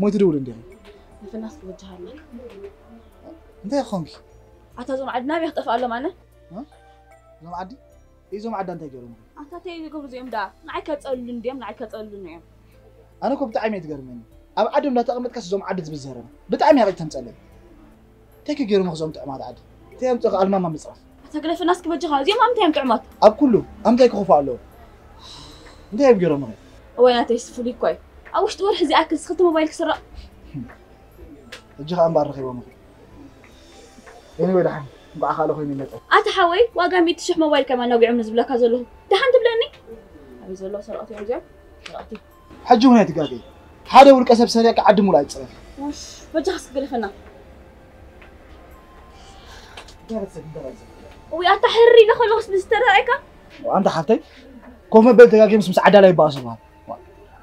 ሞይ ትድውል እንዲኺ? ንፍናስ ክበጃሃለክ። እንታይ ኾንኪ? ኣታ እዞም ዓዲ ናበይ ክጠፍኣሎም ኣነ? እዞም ዓዲ እዞም ዓዳ እንታይ ገይሮም? ኣታ እንታይ ዝገብሩ እዚኦም ደኣ ንዓይ ከፀልሉ እንድዮም ንዓይ ከፀልሉ እዮም። ኣነ እኮ ብጣዕሚ እየ ትገርመኒ። ኣብ ዓዶም እንዳተቐመጥካስ እዞም ዓዲ ትብል ዘረባ ብጣዕሚ ኣቕሊል ተምፀለይ። እንታይ ከ ገይሮም እዞም ጥዕማት ዓዲ? እንታይ ኣምፅእኻ ኣልማማ ምፅራፍ? ኣታ ግደፈና እስኪ በጃኻ እዚኦም ኣምታይ እዮም ጥዕማት? ኣብ ኩሉ ኣምታይ ክኸፉ ኣለዎ? እንታይ እዮም ገይሮም? እዋይ ናተይስ ፍሉይ እኮ እዩ። ኣብ ውሽጢ ወርሒ ዝኣክል ክልተ ሞባይል ክስረቕ። ሕጂ ኸኣ እምበኣር ረኺቦም ኢኹም። ኤኒወይ ደሓን እንኳዕ ካልእ ኮይኑ ይመፀ። ኣታ ሓወይ ዋጋ ሚእቲ ሽሕ ሞባይል ከማን ኣውጊዖም ንዝብለካ ዘለኹ ደሓን ትብለኒ? ኣበይ ዘለዉ ሰረቕቲ እዮም እዚኦም? ሰረቕቲ። ሕጂ እውን ኣይትጋገይ። ሓደ ውልቀ ሰብ ሰሪቕካ ዓዲ ሙሉእ ኣይትፅረፊ። በጃኻ እስኪ ግደፈና። እውይ ኣታ ሕርር ኢለ ከለኹስ ንዝተረኣየካ። ኣንታ ሓፍተይ ኮፍ መበሊ ተጋጊምስ ምስ ዓዳላይ ይበኣሱ በሃል።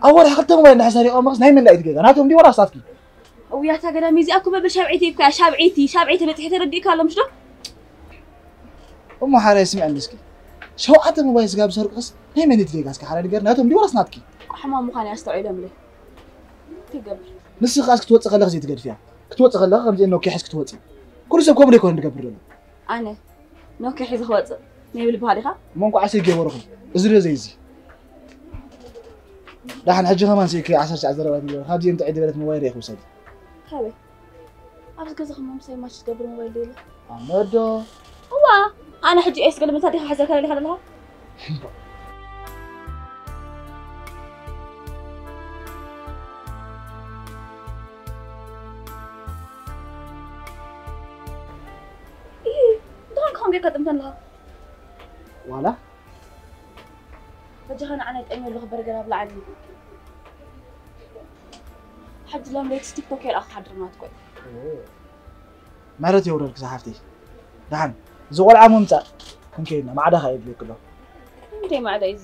ኣብ ወርሒ ክልተ ሞባይል እንድሕር ሰሪቖምስ ናይ መን ድኣ እዩ እቲ ጌጋ? ናቶም ድዩ ወላስ ናትኪ? እውይ ኣታ ገዳመይ እዚኣ እኮ መበል ሻብዐይቲ እኮ እያ ሻብዐይቲ ሻብዐይቲ በፂሐ ተረዲእካ ኣሎ ምሽ ዶ? እሞ ሓራይ ስምዐኒ እስኪ ሸውዓተ ሞባይል ስጋብ ዝሰርቁስ ናይ መን እዩ እቲ ጌጋ እስኪ ሓራይ ንገር ናቶም ድዩ ወላስ ናትኪ? ሕማም ምዃን እያ ኣስተውዒሎምለይ እንታይ ይገብር ንስኺ ከኣ እስኪ ክትወፅእ ከለኺ ዘይትገድፍያ ክትወፅእ ከለኺ ከምዚአን ኖኪያ ሒዝኪ ትወፂ ኩሉ ሰብ ከምኡ ዶ ኣይኮነን ዝገብር ዘሎ ኣነ ኖኪያ ሒዘ ክወፅእ መይብል በሃል ኢኻ እሞ እንኳዓስ ኣይገበርኹ እዚ ዶ ዘይዚ ደሓን ሕጂ ከማን ስኢኪ ዓሰርተ ትሽዓተ ዘረባ ትገብሪ ካብዚኦም ጥዕይ ዝበለት ሞባይል ርኢኺ ውሰዲ ካበይ ኣብዚ ገዛኹም ምሳይ ማች ዝገብር ሞባይል ዶ የለ? ኣነ ዶ? እዋ ኣነ ሕጂ ኤስ ገልመታ ዲኻ ሓዘካ ደሊኻ ዘለኻ? እንታይ ኮንካ ጌርካ ጥምተን ኣለኻ? ዋላ በጃኻ ንዓና ይጠምዮ ኣለኹ በርገር ኣብ ላዕሊ ሕጂ ሎም ለይቲ ቲክቶክ የርኣ ክሓድር ናትኮ ምሕረት የውረድኪ ዝሓፍተይ ደሓን እዚ ቆልዓ ምምፃእ ክንከይድና ማዕዳ ከ የድልየኪ ኣሎ እንዴ ማዕዳ እዚ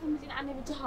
ከምዚ ንዓኒ ብጃኻ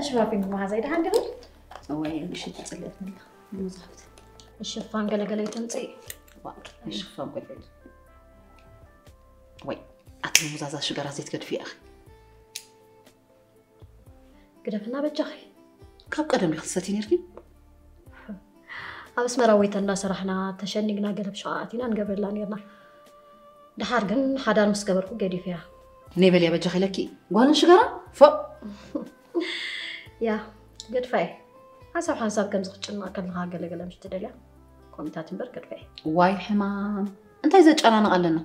ሽማፊን መሓዛይ ደሓን ዲኹም? እወ ምሽት ትፅልእትኒ ኣለኻ ሙዛፍት ሽፋን ገለገለ ይተምፅእ። ሽፋን ቆልዑት ወይ ኣቲ ሙዛዛ ሽገራ ዘይትገድፊ ኢኺ። ግደፍና በጃኺ። ካብ ቀደም ዲኺ ትሰቲ ነርኪ? ኣብ ኣስመራ ወይተ እናሰራሕና ተሸኒግና ገለ ብሸቓ ኣቲና ንገብረላ ነርና። ድሓር ግን ሓዳር ምስ ገበርኩ ገዲፍያ። ነይ በልያ በጃኺ ኢለኪ ጓልን ሽገራ ፎእ። ያ ገድፋየ። ሓንሳብ ሓንሳብ ከምዚ ክትጭነቕ ከለኻ ገለገለ ምሽ ትደልያ ኮሚታት እምበር ገድፋየ። ዋይ ሕማም እንታይ ዘጨናንቕ ኣለና።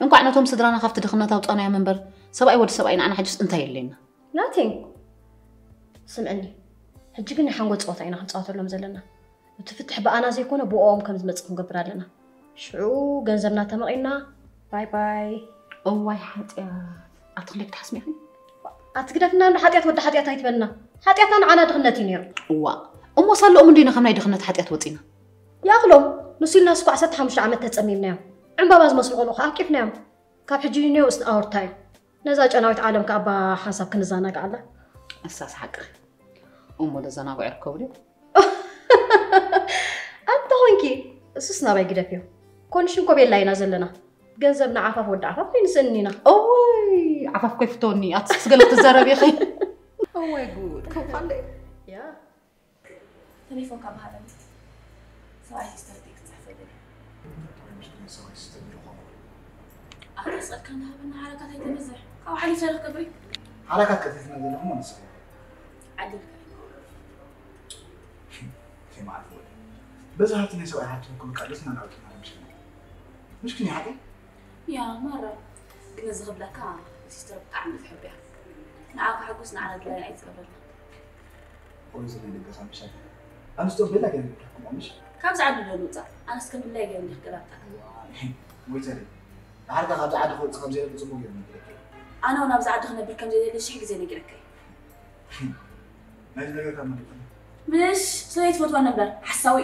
እንኳዕ ነቶም ስድራና ካብቲ ድኽነት ኣውፃናዮም እምበር ሰብኣይ ወዲ ሰብኣይ ንዓና ሕጅስ እንታይ የለና። ናቲንግ። ስምዕኒ፣ ሕጂ ግን ናይ ሓንጎል ፀወታ ኢና ክንፃወተሎም ዘለና። እቲ ፍትሕ ብኣና ዘይኮነ ብኦም ከም ዝመፅእ ክንገብር ኣለና። ሽዑ ገንዘብና ተመቒና ባይ ባይ። እዋይ ሓጢኣት ኣትክሌክ ትሓስሚኺ። ኣትግደፍና እንዶ ሓጢኣት ወዲ ሓጢኣት ኣይትበልና። ሓጢኣትና ንዓና ድኽነት እዩ ነይሩ። እዋ እሞ ሳለኦም እንዲና ከም ናይ ድኽነት ሓጢኣት ወፂና። ይኣኽሎም። ንሱ ኢልና ስኳ ዓሰርተ ሓሙሽተ ዓመት ተፀሚምናዮም። ዕምባባ ዝመስሉ ቆልዑ ከዓ ኣቂፍናዮም። ካብ ሕጂ ኒው ስን ኣወር ታይም። ነዛ ጨናዊት ዓለም ከኣ ባ ሓንሳብ ክንዘናግዓላ። እሳስ ሓቅኺ እሞ ደዘናግዑ ይርከቡ ድዮም? ኣንተ ኮይንኪ እሱስ ናባይ ግደፍዮ። ኮንሽን ኮቤላ ኢና ዘለና። ገንዘብ ንዓፋፍ ወዲ ዓፋፍ ኣይንስእንን ኢና። እውይ ዓፋፍ ኮ ይፍተወኒ ኣትስክስ ገለ ክትዛረብ ኢኺ። እወይ ጉድ ከምኡ ከ ኣለይ። ያ ተሌፎንካ ብሃበኒ ሰብኣይ ሲስተር ቴክስት ፅሕፈለይ። ኣታ ስልካ እንዳሃበና ሓረካት ኣይተብዝሕ ካብኡ ሓሊፈ ርክብሪ ሓላካት ቀቲልትና ዘለኹም ኣነስለ ዓዲልካ ከይመዓልቲ ወደ በዛ ሃብቲ ናይ ሰብኣይ ሃብቲ ክብቃ ደስና ናውትና ምሽክና ምሽክን ይሓቂ ያ ማራ ግን እዚ ክብለካ ሲስተር ብጣዕሚ ትሕብያ ንዓኻ ሕጉስ ንዓና ድላይ ኣይትገብረልና ቆይ እዚ ናይ ደገ ሳምሻ ኣንስቶ ቤላ ገይሩ ይብለኩም ምሽ ካብዚ ዓዲ ዶ ንውፃእ ኣነስ ከም ድላይ ገይሩ እንዲክ ገላብጣ ወይ ተሪ ንዓርካ ካብዚ ዓዲ ክወፅእ ከም ዘይደሊ ፅቡቅ ገይሩ ነግረኪ ኣነ እውን ኣብዚ ዓዲ ክነብር ከም ዘይደሊ ሽሕ ግዜ ነጊረካ እዩ ናይዚ ነገር ካብ መን ይኮነ ምሽ ሰበይት ፈትዋ ነበር ሓሳዊ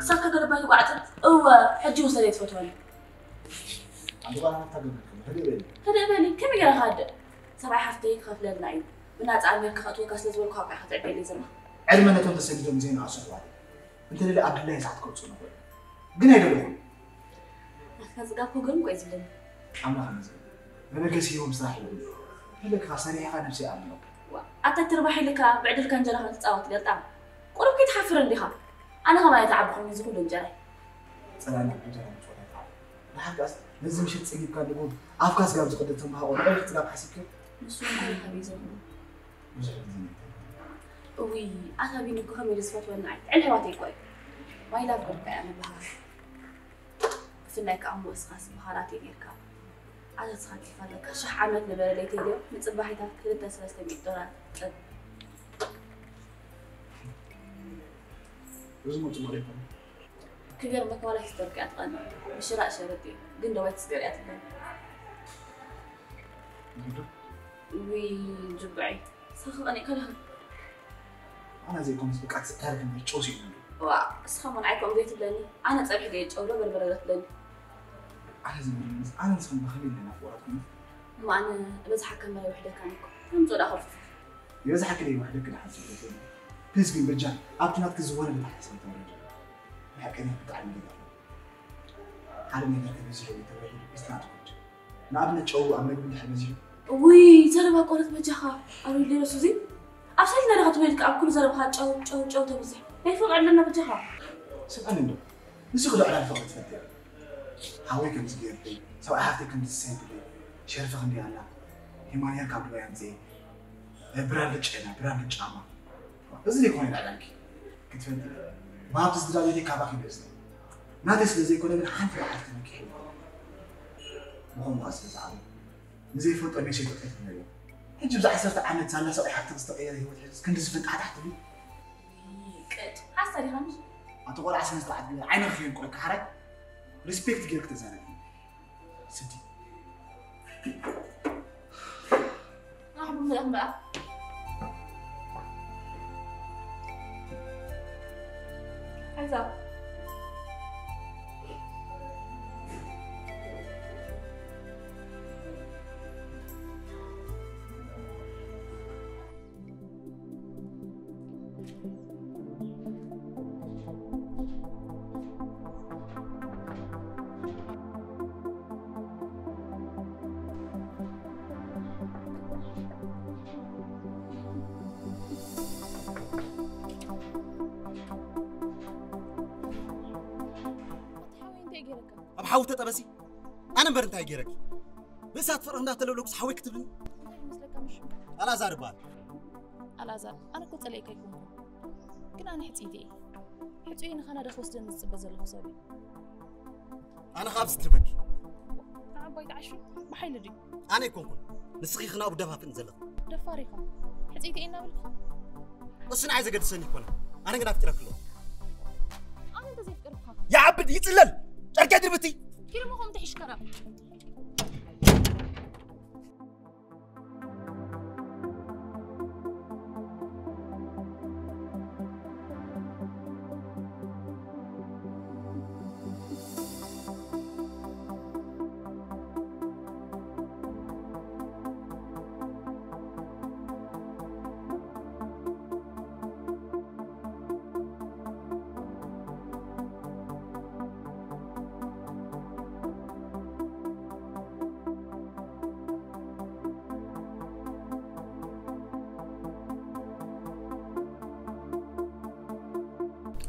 ክሳብ ከገለባይ ጓዕፅት እወ ሕጂ እውን ሰበይት ፈትዋ ኣንተ ባላ ናፍታ ገመልኩም ህደ በሊ ከደእ በሊ ከመይ ገይረ ክሃድእ ሰብኣይ ሓፍተይ ክኸፍለልና እዩ ብናፃ ኣሜሪካ ከእትወካ ስለ ዝበልኩ ኣብካ ክትዕበየለይ ዘላ ዕድመ ነቶም ተሰዲዶም ዘይንኣሱ ኣሕዋት እንተ ደሊ ኣብ ድላይ ሰዓት ከውፅኡ ንኽእል ግን ኣይደለኹም ናትካ ፅጋብ ክግርም ቆይ ዝብለኒ ኣምላኽ ይመስገን መበገሲ ሂቦም ስራሕ ይብል ፈለግካ ሰሪሕኻ ነብሲ ኣምኖ ኣታ ትርባሕ ኢልካ ብዕድልካ እንጀራ ከም ትፃወት ገልጣም ቁሩብ ከይትሓፍር እንዲኻ ኣነ ከማይ ተዓብኹም እዚ ኩሉ እንጀራይ ጸላና እንጀራ ምጽዋት ኣይተዓብ ንሓርካስ ነዚ ምሸት ጸጊብካ ንቡን ኣፍካ ስጋብ ዝቕደድ ተምሃቆ ንቐይሕ ጽጋብ ሓሲብከ ንሱ እንታይ ከመይ ዘብሉ ብዙሕ ግዜ ነይተ እውይ ኣታ ቢኒ እኮ ከመይ ኢሉ ዝፈትወኒ ኣይ ትዕል ኣሕዋተይ እኮ እዩ ማይ ላቭ ግርካ እያ ምብሃር ብፍላይ ከዓ እሞ እስኻስ ብኻራቴ ጌርካ ኣዘዝኻ ኪፋለካ ሽሕ ዓመት ነበረ ለይተልዮ ንፅባሒታት ክልተ ሰለስተ ሚእቲ ዶላር ጥብ እዚ ሞ ፅቡቅ ኣይኮነ ክገርመካ ዋላ ሂስተርክ እያ ትቐንእ ብሽራእ ሸርጥ እዩ ግን ደዋይ ትስገር እያ ትብለኒ ይግዶ ውይ ጅብዐይ ሳኺ ቀኒእካ ዲኻ ኣነ ዘይኮነስ ብቃ ትስታርክ ምርጭው ሲሉ ዋ እስኻ ሞን ኣይኮም ዘይትብለኒ ኣነ ፀብሒ ደየ ጨውሎ በርበረ ትብለኒ ኣነ ዝምርምስ ኣነ ንስኽን ብኸመይ ኣለና ፍቁራት ኩነት እማ ኣነ እበዝሓ ከመረ ይውሕደካኒ እኮ ተምፅኦ ዳ ከብፅሑ ይበዝሓ ክደ ይውሕደክ ንሓንቲ ፕሊዝ ግን በጃ ኣብቲ ናትክ ዝኾነ ብታሕሰብ ተወረደ ንሓቀኛ ብጣዕሚ ገዛ ሓደ ነገር ከበዝሕ እዩ ተባሂሉ ኢስትራትጎድ ንኣብነት ጨው ኣብ መግቢ እንድሕር በዚሑ ውይ ዘረባ ቆረጥ በጃኻ ኣበይ ሌሎ ሱዚ ኣብ ሳይት ነረኻ ትበልካ ኣብ ኩሉ ዘረባኻ ጨው ጨው ጨው ተብዝሕ ናይ ፍቕሪ ኣለና በጃኻ ስምዐኒ እንዶ ንሱ ክልዕል ኣልፈ ክትፈልጥ እያ ሓወይ ከምዚ ገይርለይ ሰብኣይ ሃፍተይ ከምዚ ዝሰይድለይ ሸርፊ ክንደይ ኣላ ሂማንያን ካብ ዱባይ ኣምፅኤ ናይ ብራንድ ጨና ብራንድ ጫማ እዚ ዘይኮነ ኢላ ዳንኪ ክትፈልጢ ማብቲ ስድራ ቤተይ ካባኺ ይበዝሕ ናተይ ስለ ዘይኮነ ግን ሓንቲ መዓልቲ ተመኪሐ ይኮነ ብኸምኡ ስለ ዝዓበ ንዘይፈልጦ ሜሴ ተጠይፍናዮ ሕጂ ብዛ ዓሰርተ ዓመት ሳላ ሰብኣይ ሓፍቲ ዝተቀየረ ህይወት ሕዝስ ክንዲ ዝፍንጣሕታሕ ትብሊ ቅጭ ሓሳ ዲኻ ምሽ ኣቲ ቆልዓ ስነ ስርዓት ግበር ዓይነ ክፍየን ቆልካ ሓራይ ሪስፔክት ገይርክ ተዛረቢ ስዲ ኣሕቡ ምእኽ ምእኽ ሓይሳ ብሓዊ ተጠበሲ። ኣነ እምበር እንታይ ገይረኪ? ብእሳት ፍቕሪ እንዳተለብለኩስ ሓወይ ክትብልኒ? እንታይ ይመስለካ ምሽ? ኣልኣዛር እበሃል። ኣልኣዛር፣ ኣነ እኮ ጸሊኤካ ኣይኮንኩን። ግን ኣነ ሕጽይቲ እየ። ሕጹይ ንካናዳ ክወስደኒ ዝጽበ ዘለኹ ሰብ እዩ። ኣነ ካብዚ ትርበኪ። ንዓባይ ተዓሹ ብሓይሊ ድዩ? ኣነ ኣይኮንኩን። ንስኺ ክናቡ ደፋፍን ዘለኺ። ደፋር ኢኻ። ሕጽይቲ እየ እናበልኩኻ? እሱ ንዓይ ዘገድሰኒ ይኮነ። ኣነ ግን ኣፍቂረኪ ኣለኹ። ኣነ እንተዘይፍቅርካ? ይዓብድ ይጽለል። ጨርቂ ድርብቲ። ኪድ እሞ ከምኡ ተሒሽካ ራብ።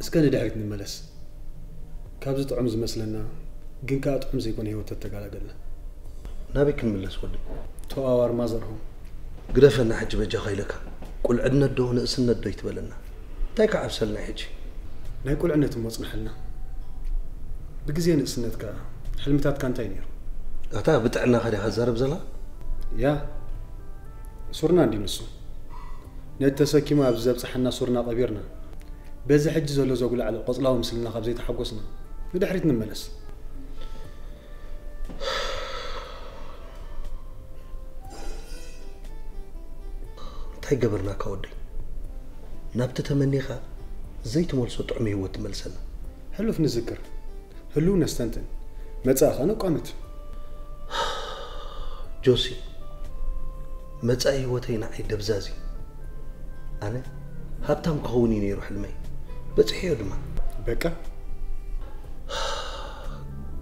እስከ ንድሕሪት ንመለስ። ካብዚ ጥዑም ዝመስለና ግን ከኣ ጥዑም ዘይኮነ ህይወት ተተጋላገልና። ናበይ ክንምለስ ወደይ? To our mother home። ግደፈና ሕጂ በጃኻ ኢለካ። ቁልዕነት ዶ ንእስነት ዶ ይትበለና? እንታይ ክዓብሰልና ሕጂ? ናይ ቁልዕነት እሞ ጽንሐልና። ብግዜ ንእስነትካ ሕልምታትካ እንታይ ነይሩ? ኣታ ብጥዕናኻ ዲኻ ትዛረብ ዘላ? ያ፣ ሱርና እንዲ ንሱ። ነቲ ተሰኪሙ ኣብዚ ዘብጽሓና ሱርና ቀቢርና። በዚ ሕጂ ዘሎ ዘጉላዕለ ቆጽላዊ ምስልና ካብ ዘይተሓጎስና ንድሕሪት ንመለስ። እንታይ ገበርናካ ወደይ? ናብቲ ተመኒኻ ዘይትመልሶ ጥዑም ህይወት ትመልሰና። ሕሉፍ ንዝክር፣ ህሉው ነስተንትን፣ መጻኢ ኸኣ ነቋምት። ጆሲ፣ መጻኢ ህይወተይ ንዓይ ደብዛዝ እዩ። ኣነ ሃብታም ክኸውን እዩ ነይሩ ሕልመይ። በጺሐዮ ድማ። በቃ።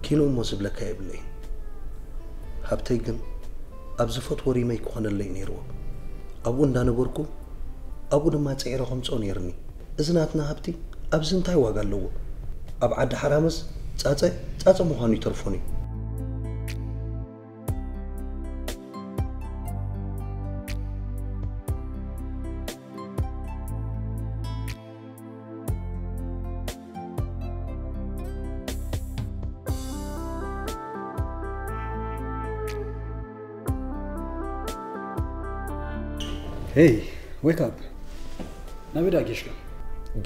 ኪኖ እሞ ዝብለካ የብለይን። ሃብተይ ግን ኣብ ዝፈትዎ ሪመይ ክኾነለይ ነይርዎ። ኣብኡ እንዳነበርኩ፣ ኣብኡ ድማ ጽዒረ ከምጽኦ ነይርኒ። እዚ ናትና ሃብቲ ኣብዚ እንታይ ዋጋ ኣለዎ? ኣብ ዓዲ ሓራምዝ ጻጸ፣ ጻጸ ምዃኑ ይተርፎን እዩ። Hey, wake up. ናበይ ደኣ ጌሽካ?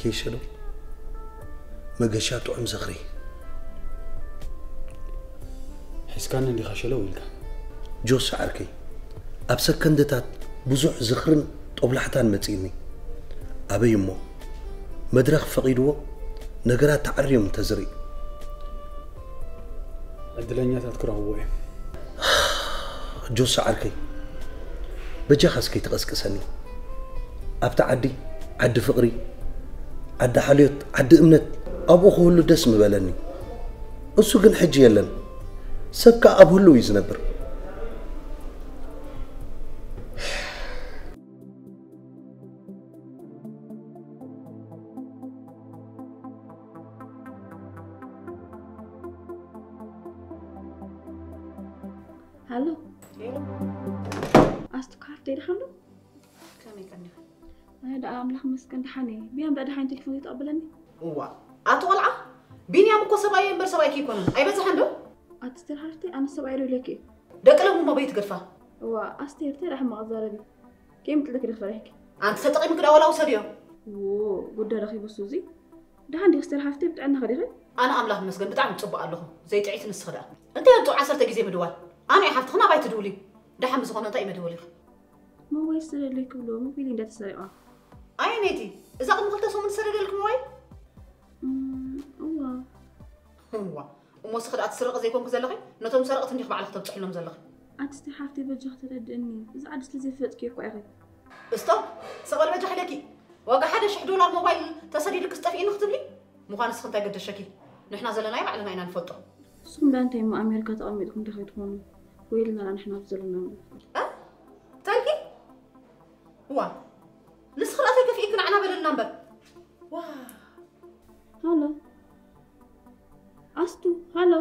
ጌሸ ዶ? መገሻ ጥዑም ዝኽሪ። ሒዝካኒ እንዲኻ ሸለው ኢልካ። ጆስ ዓርከይ፣ ኣብ ሰከንድታት ብዙሕ ዝኽርን ጦብላሕታን መጺእኒ። ኣበይ እሞ? መድረኽ ፈቒድዎ፣ ነገራት ተዓርዮም እንተዝርኢ። ዕድለኛታት ክረኽብዎ እዮም። ጆስ ዓርከይ፣ በጃኻ እስኪ ትቐስቅሰኒ። ኣብቲ ዓዲ፣ ዓዲ ፍቕሪ፣ ዓዲ ሓልዮት፣ ዓዲ እምነት፣ ኣብኡ ክህሉ ደስ ምበለኒ። እሱ ግን ሕጂ የለን። ሰብ ከኣ ኣብ ህልው እዩ ዝነብር። ሃሎ። ሄሎ። ኣስቱ ካርድ ደሓን ዶ? ከመይ ቀኒኻ? ኣነ ደኣ ኣምላኽ መስገን ደሓን እየ። ብያም ደኣ ደሓን ቴሌፎን ዘይተቐበለኒ? እዋ፣ ኣቲ ቆልዓ፣ ቢንያም እኮ ሰብኣይ እምበር ሰብኣይኪ ኣይኮነን። ኣይበዝሐን ዶ? ኣቲ ስተር ሃፍተይ፣ ኣነ ሰብኣይ ዶ ኢለኪ? ደቂ ሎሚ እሞ በይ ትገድፋ? እዋ፣ ኣስቴር፣ እንታይ ደኣ ሕማቕ ኣዛረቢ? ከይምጥልኪ ዶ ፈሪሕኪ? ኣንቲ ተጠቒምኪ ደኣ ወላ ውሰድዮ። ዎ፣ ጉዳይ ረኺቡ እሱ እዚ። ደሓን ዲኺ ስተር ሃፍተይ፣ ብጥዕናኺ ዲኺ? ኣነ ኣምላኽ ይመስገን ብጣዕሚ ጽቡቕ ኣለኹ። ዘይጥዒት ንስኺ ደኣ። እንታይ ኣምጽኡ ዓሰርተ ግዜ ምድዋል? ኣነ እየ ሓፍትኺ ናባይ ትድውሊ። ደሓን ብዝኾነ እንታይ እዩ መደወሊኺ? ሞባይል ዝሰደደለይ ክብሎ ሞባይለይ እንዳተሰረቐ። ኣየነይቲ? እዛ ቅድሚ ክልተ ሰሙን ዝሰደደልኪ ሞባይል? እም፣ እዋ። እዋ። እሞ እስኺ ደኣ ትስረቒ ዘይኮንኪ ዘለኺ፣ ነቶም ሰረቕቲ እንዲኺ ባዕልኺ ተብጽሕሎም ዘለኺ። ኣቲ ስተር ሓፍተይ በጃኺ ተረድእኒ። እዚ ዓዲ ስለ ዘይፈለጥክዮ እኮ ኢኺ። እስቶፕ! ሰቕ በሊ በጃኺ ኢለኪ። ዋጋ ሓደ ሽሕ ዶላር ሞባይል ተሰዲዱክስ ጠፊእኒ ክትብሊ? ምዃን እስኺ እንታይ ገደሸኪ? ንሕና ዘለናዮ ባዕልና ኢና ንፈልጦ። ንስኹም ደኣ እንታይ እሞ ኣሜሪካ ተቐሚጥኩም ዶ ከይትኾኑ? ወይልና ንሕና ኣብዚ ዘለናዮ። እ? እንታይ ኢልኪ? ዋ፣ ንስኺ ደኣ ተይከፊእኪ ንዓና በለልና እምበር። ዋ። ሃሎ። ኣስቱ፣ ሃሎ።